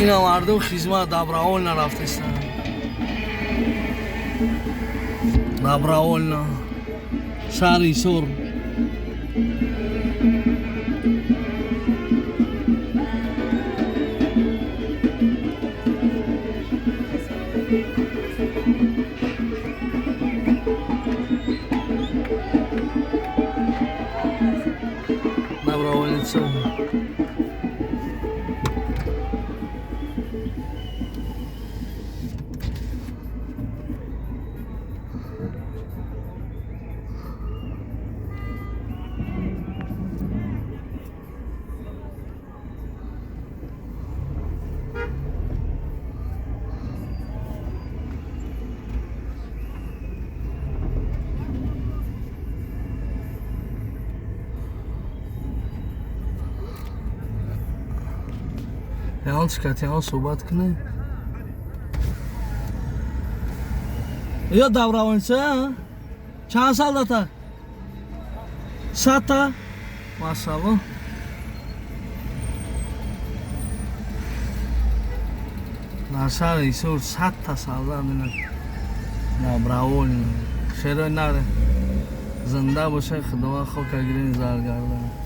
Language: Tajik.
Ина мардум хизмат добровольно рафтестанд, добровольно. Шаҳри Ҳисор. Доброволец о. Ягон чӣ катиҳон суҳбат кунем. Ё доброволец а? Чанд солдата? 100-та? Машалло. Дар шаҳри Ҳисор 100-та солдат ина добровольно. Шерои наре. Зинда боша, Худованд хока гирин заргардан.